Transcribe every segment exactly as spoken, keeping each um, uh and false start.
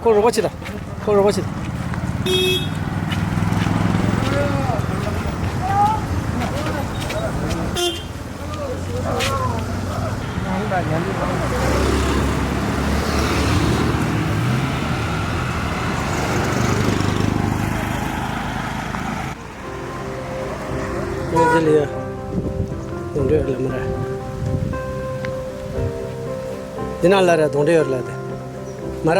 ཁོ་རོགས་པ་ཆེ་ད། ཁོ་རོགས་པ་ཆེ་ད། ང་འདི་ལ་ཡ། གདོན་འདྲེ་ཡོད་ལ་མ་ར། འདི་ན་ལ་ར་གདོན་འདྲེ་ཡོད་ལ་དེ། མ་ར།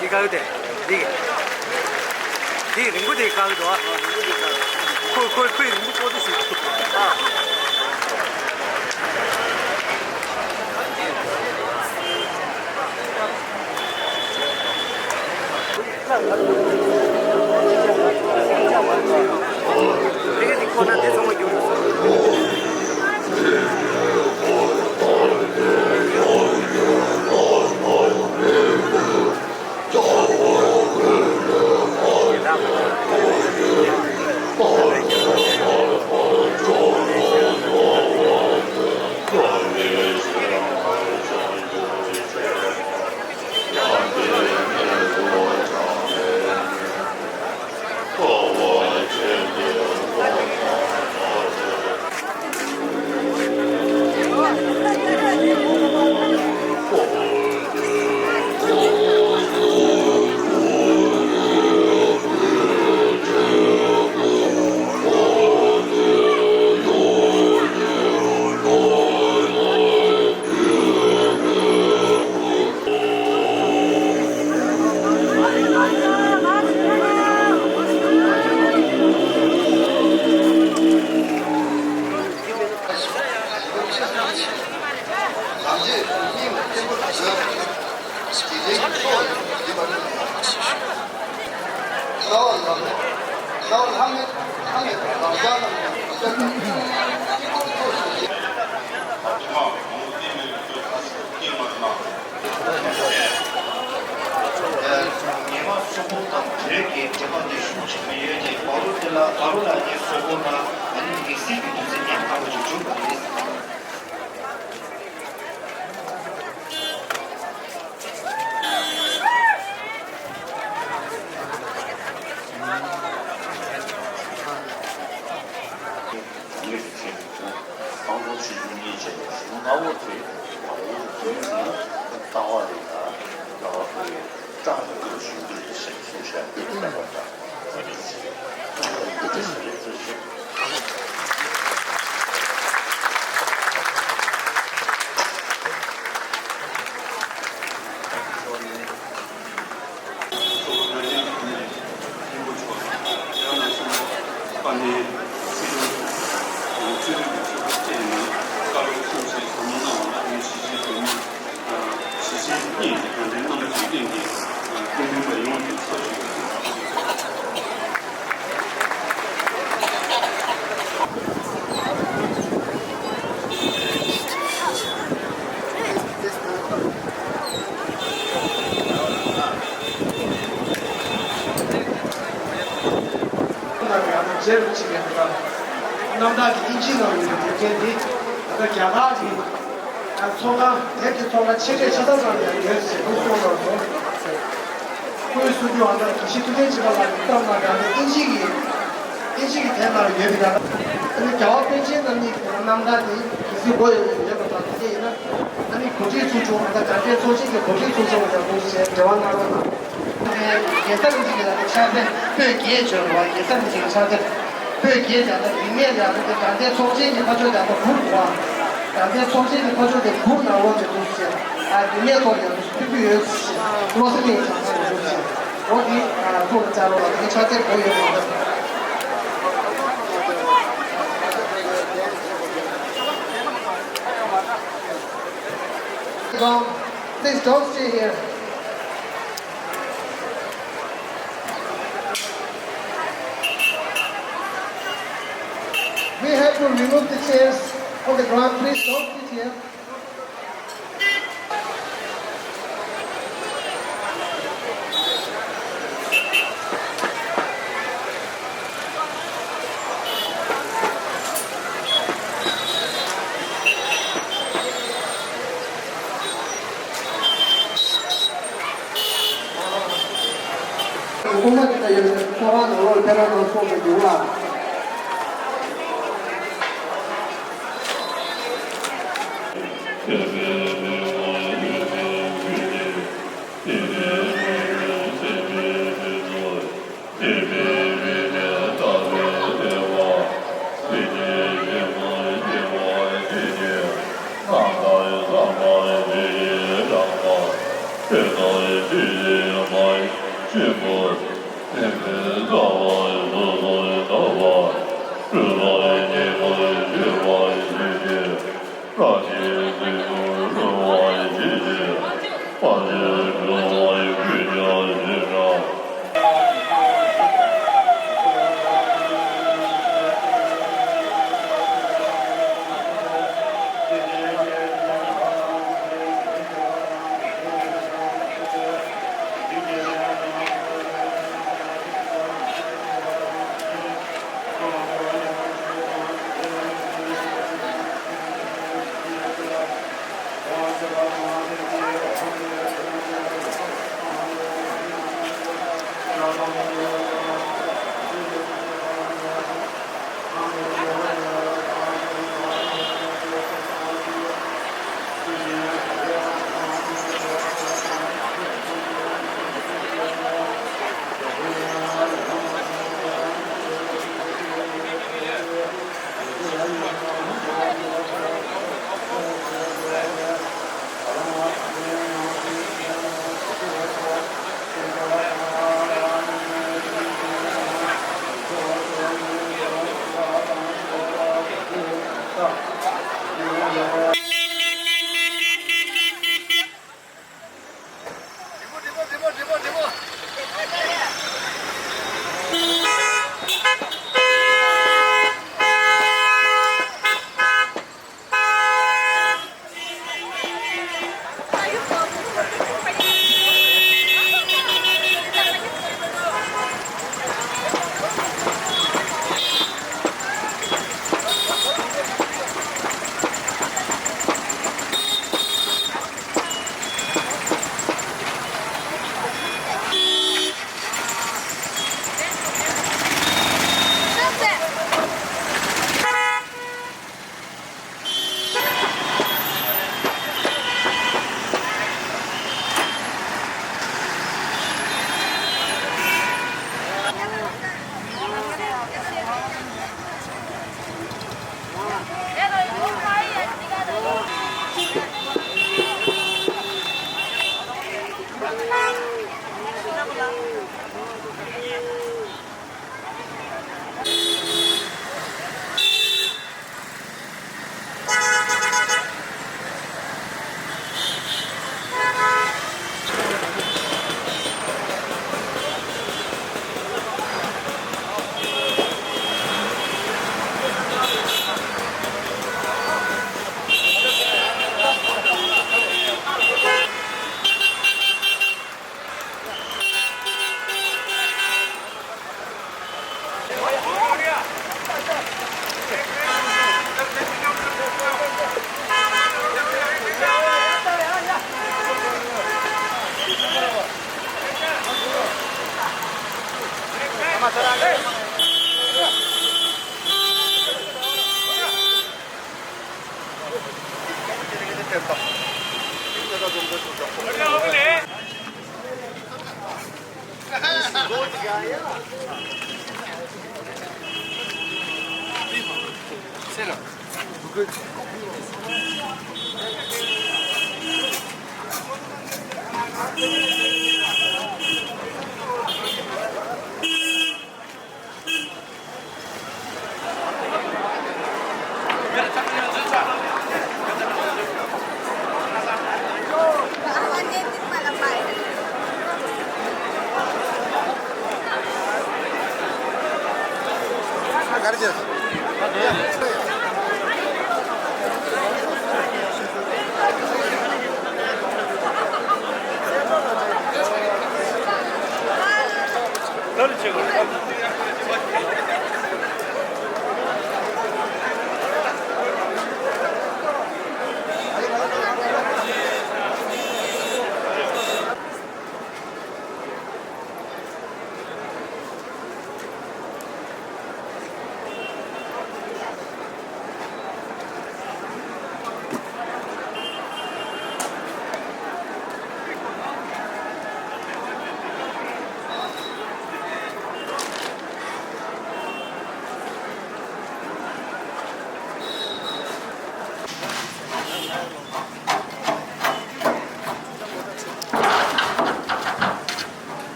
འདི་དཀར་དེ། འདི། འདི་རིང་པོ་དེ་དཀར་འདུག་ཨ། ཁོ་ཁོ་ཁོའི་རིང་པོ་ཀོ་དེ་ཞིག་འདུག་ཨ། དེ་ག་དེ་ཁོ་ན་དེ་ཚང་མ་འགྱུར་སོང་། ཉེ་མ་སོག་པོ་དང་བོད་ཀྱི་འབྲེལ་བ་དེ་ཤུགས་ཆེ་བའི་ཡོད་ཅེས་བྷ་ལོ་དེ་ལ་བྷ་ལོ་ལ་ནི་སོག་པོ་དང་ཨ་ནི་དམིགས་བསལ་གྱི་དུས་ཚོད་ཉམས་དགའ་བོ་ཅིག་བྱུང་བ་རེད། ངེས་སུ་བྱས་ཏེ་དང་པོ་ཆོས་བརྒྱུད་གཉིས་བྱས་ནས་གཞུང་ལྔ་པོ་དེ་མ་འོངས་པའི་དུས་ཚོད་ལ་ལྟ་བ་རེད་ལ་ལྟ་བ་དེ་སྐྲག་ནས་ཀུན་ཞུགས་འདོད་དེ་ཞེས་གསུངས་བཞག་པའི་ལྟ་བ་དང་། རྣམ་དག་གི་ཨིན་ཇིའི་ནང་ཡོད་པའི་དེབ་ཕྲེང་འདི་ད་ལྟ་རྒྱ་གར་གྱི་ཚོང་ཁང་དེབ་ཀྱི་ཚོང་ཁང་ཆེ་གྲས་ཆ་ཚང་ནང་ཡང་ཡོད་ཟེར་དུ་གསུངས་གནང་སོང་། སྐུའི་གསུང་རྒྱུན་ཨ་ནི་དགེ་བཤེས་ཐུབ་བསྟན་ཆོས་གྲགས་ལགས་ཀྱིས་བཏབ་གནང་ད་ལྟ་ཨིན་ཇི་གི་ཨིན་ཇི་གི་དེབ་ནང་ཡོད་པའི་ད་ལྟ་ཨ་ནི་རྒྱལ་བ་པཎ་ཆེན་རྣམ་གཉིས་ཀྱི་རྣམ་ཐར་དེ་གལ་སྲིད་མགོ་ཡོད་པའི་ཡོད་པ་དང་དེ་ཡིན་ན་ཨ་ནི་གོ་སྒྲིག་ཚོགས་ཆུང་ཨ་ད་དགའ་ལྡན་ཚོགས་ཆེན་གྱི་གོ་སྒྲིག་ཚོགས་ཆུང་ལ་ཡང་འདུག་ཟེར་འབྲེལ་བ་གནང་རོགས་གནང་། རྒྱལ་ས་རིན་ཆེན་གྱི་ལ་དེ་ཕྱག་དཔེ་པོད་བརྒྱད་བྱོན་རོགས། རྒྱལ་ས་རིན་ཆེན་གྱི་ཕྱག་དཔེ་པོད་བརྒྱད་ཀྱང་ད་རིག་གནས་ལ་དེ་དགའ་ལྡན་ཚོགས་ཆེན་གྱི་ཁ་ཕྱོགས་ཀྱང་ད་དགུ་རོགས། དགའ་ལྡན་ཚོགས་ཆེན་གྱི་ཁ་ཕྱོགས་དེ་དགུ་གནང་རོགས་ཟེར་འདུག་ཟེར། ཨ་རིག་གནས་ཐོག་ཡང་ཕུལ་རྒྱུ་ཡོད་ཟེར། བློ་སེམས་གཉིས་ཀྱང་ཚང་ཡོད་ཟེར། འོ་དེ་ཐུགས་ལ་བཅངས་རོགས་ལ་དེ་ཕྱག་དཔེ་དགུ་ཡོད་མ་རེད། Please don't stay here. We have to remove the chairs on the ground. Please don't sit here. སྐུ་ངོ་དེ་ལ་ཡོད་པའི་ཚོགས་ཁང་ནང་ལོགས་ཕེབས་རོགས་གནང་སོགས་ཀྱི་འདུག་ལ།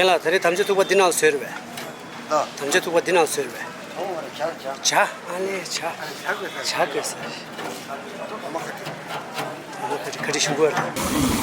རྒན་ལགས། ད་རེས་དམ་བཅའ་ཐུག་པ་འདི་ནང་བཟོས་རེད་པས། ད། དམ་བཅའ་ཐུག་པ་འདི་ནང་བཟོས་རེད་པས། ཨོ་མ་རེད། ཇ་ཇ། ཇ། ཨ་ལས། ཇ། ཇ་དགོས་ས། ཇ་དགོས་ས། ཨོ་མ་ཁ་ཏི། ཨོ་མ་ཁ་ཏི། ཁ་ཏི་ཞུ་དགོས་རེད།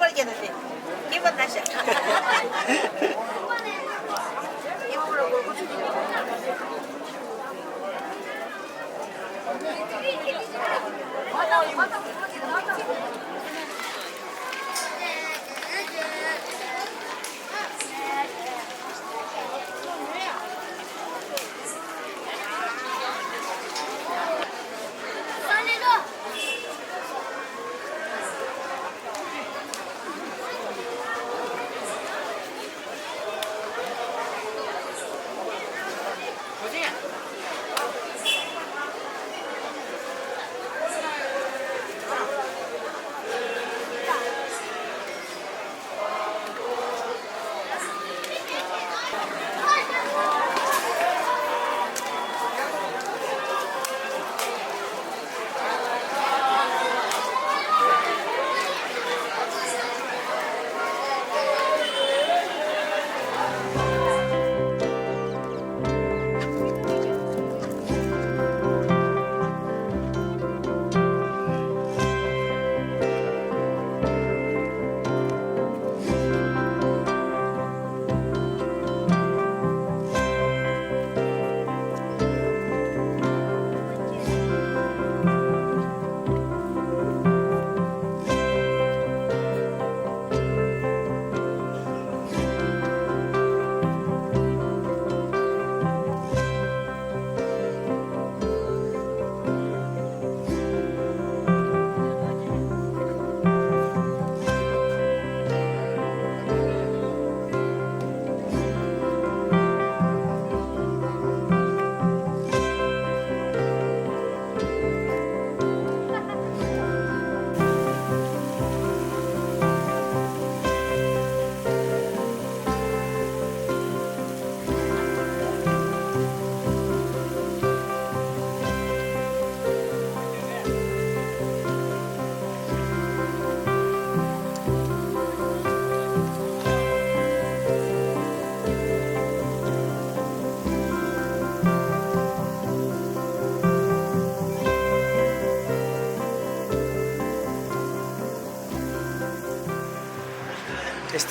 བཀྲ་ཤིས་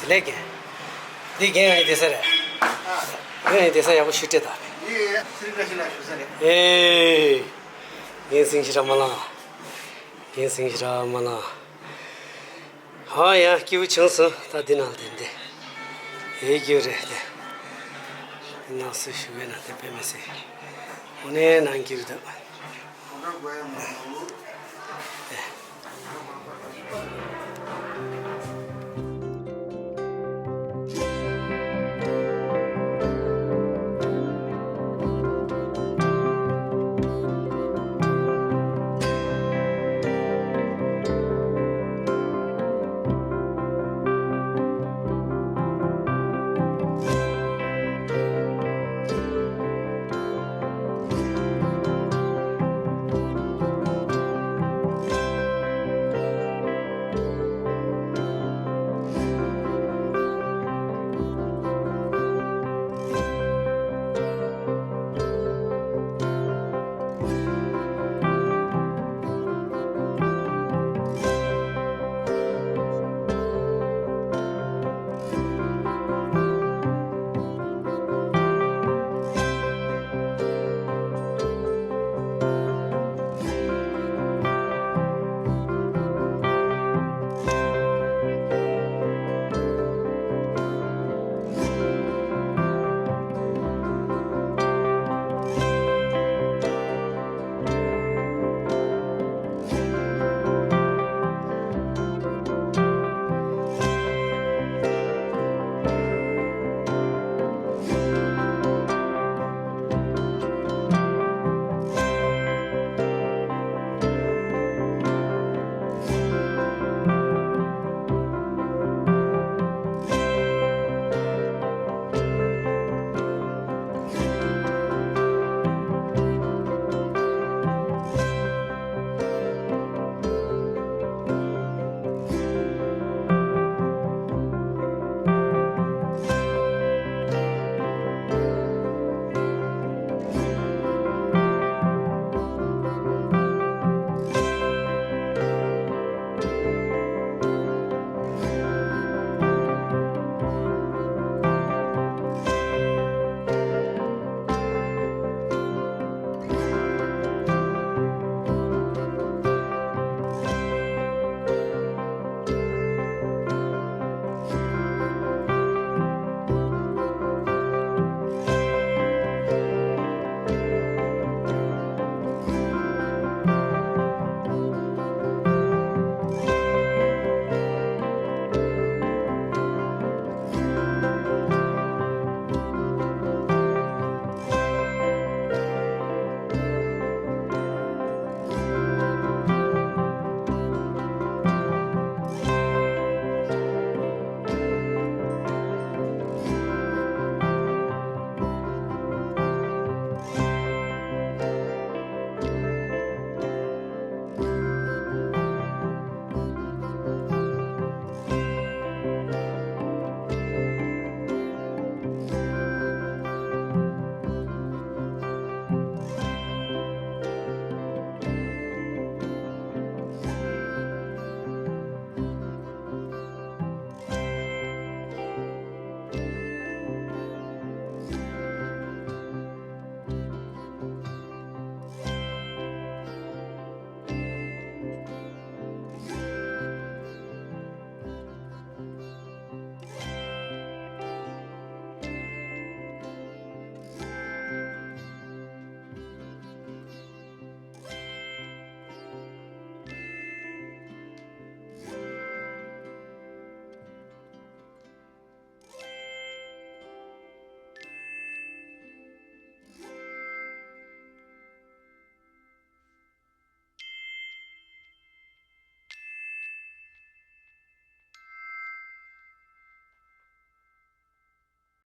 བདེ་ལེགས་རྒན། འདི་རྒན་ཡང་བསྡད་ས་རེད། རྒན་ཡང་བསྡད་ས་ཡག་པོ་ཞེ་དྲག་རེད་ད། འདི་ཚེ་རིང་བཀྲ་ཤིས་ལགས་བཞུགས་ས་རེད། ཨེ། རྒན་སེང་ཞེ་དྲག་མ་ལངས། རྒན་སེང་ཞེ་དྲག་མ་ལངས། ཧ་ཡ་སྐྱིད་པོ་བྱུང་སོང་། ད་འདི་ནང་བསྡད་བསྡད། ཨེ་སྐྱིད་པོ་རེད་དེ། ནང་སུ་བཞུགས་པའི་ནང་དེ་དཔེ་མི་སྲིད། དངོས་གནས་ནང་སྐྱིད་པོ་འདུག།